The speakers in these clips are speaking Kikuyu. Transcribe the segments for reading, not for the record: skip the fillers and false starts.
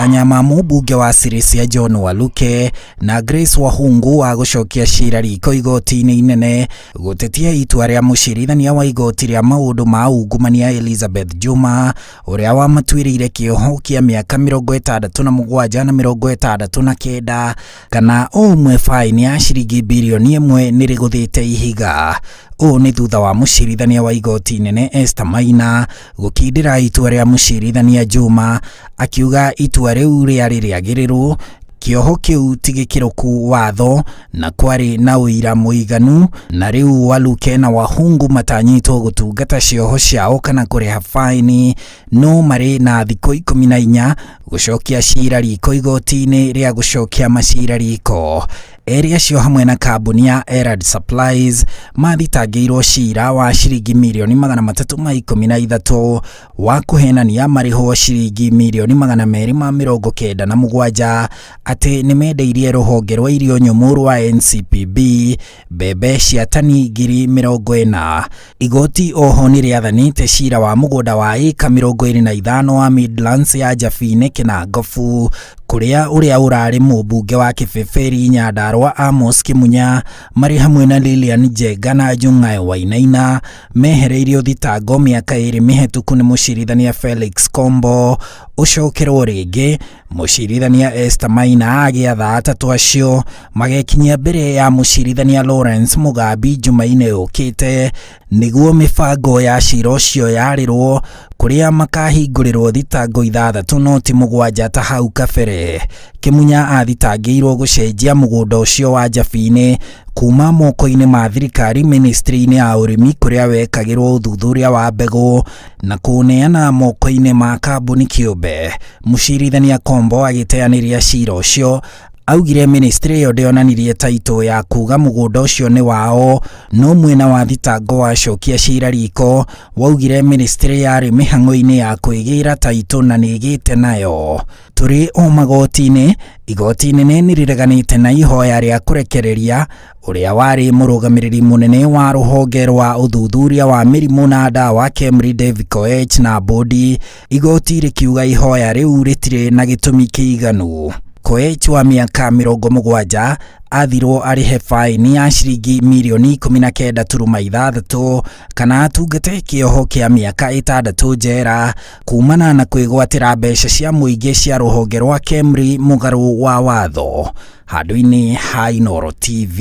Matanya ma mũmbunge wa Sirisia John Waluke na Grace Wahungu wa gũcokia cira riko igoti-inĩ inene gũtetia itua rĩa mũcirithania wa igoti rĩa maũndũ ma ungumania Elizabeth Juma ũrĩa wamatuĩrĩire kĩoho kĩa mĩaka 67 na 69 kana o ũmwe faini ya ciringi birioni 1 nĩrĩgũthĩte ihiga. Ũũ nĩ thutha wa mũcirithania wa igoti inene Esther Maina gũkindĩra itua rĩa mũcirithania Juma akiuga itua rĩu rĩarĩ rĩagĩrĩru, kĩoho kĩu ti gĩkĩrũku watho na kwarĩ na ũira mũiganu, na rĩu Waluke na Wahungu matanyĩtwo gũtungata cioho ciao kana kũrĩha faini, no marĩ na thikũ 14 gũcokia cira riko igoti-inĩ rĩa gũcokia macira riko. Erĩ acio hamwe na kambuni ya Erad Supplies mathitangĩirwo cira wa ciringi mirioni 313 wa kũhenania marĩhwo ciringi mirioni 297 atĩ nĩmendeirie rũhonge rwa irio nyũmũ rwa NCPB mbembe cia tani 40,000. Igoti oho nĩrĩathanĩte cira wa mũgũnda wa ĩka 25 wa Midlands ya Jabine Kĩnangobu kũrĩa ũrĩa ũrarĩ mũmbunge wa Kĩbĩbĩri Nyandarua Amos Kĩmunya marĩ hamwe na Lilian Njenga na Njung'ayo Wainaina mehereirio thitango mĩaka 2 mĩhetũku nĩ mũcirithania Felix Kombo ũcokerwo rĩngĩ. Mũcirithania Esther Maina agĩatha atatũ acio magekinyia mbere ya mũcirithania Lawrence Mugambi Jumaine yũkĩte nĩguo mĩbango ya cira ũcio yarĩrwo kũrĩa makahingũrĩrwo thitango 6 no ti 7 ta hau kabere. Kĩmunya athitangĩirwo gũcenjia mũgũnda ũcio wa Jabinĩ kuma moko-inĩ ma thirikari ministry-inĩ ya ũrĩmi kũrĩa wekagĩrwo ũthuthuria wa mbegũ na kũneana moko-inĩ ma kambuni kĩũmbe. Mũcirithania Kombo agĩteanĩria cira ũcio augire ministry ĩyo ndĩonanirie taitũ ya kuga mũgũnda ũcio nĩ wao, no mwena wa thitango wacokia cira riko waugire ministry yarĩ mĩhang'o-inĩ ya kwĩgĩra taitũ na nĩĩgĩte nayo. Tũrĩ o magoti-inĩ, igoti inene nĩrĩreganĩte na ihoya rĩa kũrekereria ũrĩa warĩ mũrũgamĩrĩri mũnene wa rũhonge rwa ũthuthuria wa mĩrimũ na ndawa Kemri David Koech na bodi, igoti rĩkiuga ihoya rĩu rĩtirĩ na gĩtũmi kĩiganu. Koech wa mĩaka 70 athirwo arĩhe faini ya ciringi mirioni 19.6 kana atungate kĩoho kĩa mĩaka 6 njera kumana na kwĩgwatĩra mbeca cia mũingĩ cia rũhonge rwa Kemri mũgarũ wa watho. Handũ-inĩ ha Inooro TV,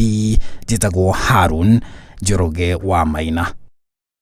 njĩtagwo Harun Njoroge wa Maina.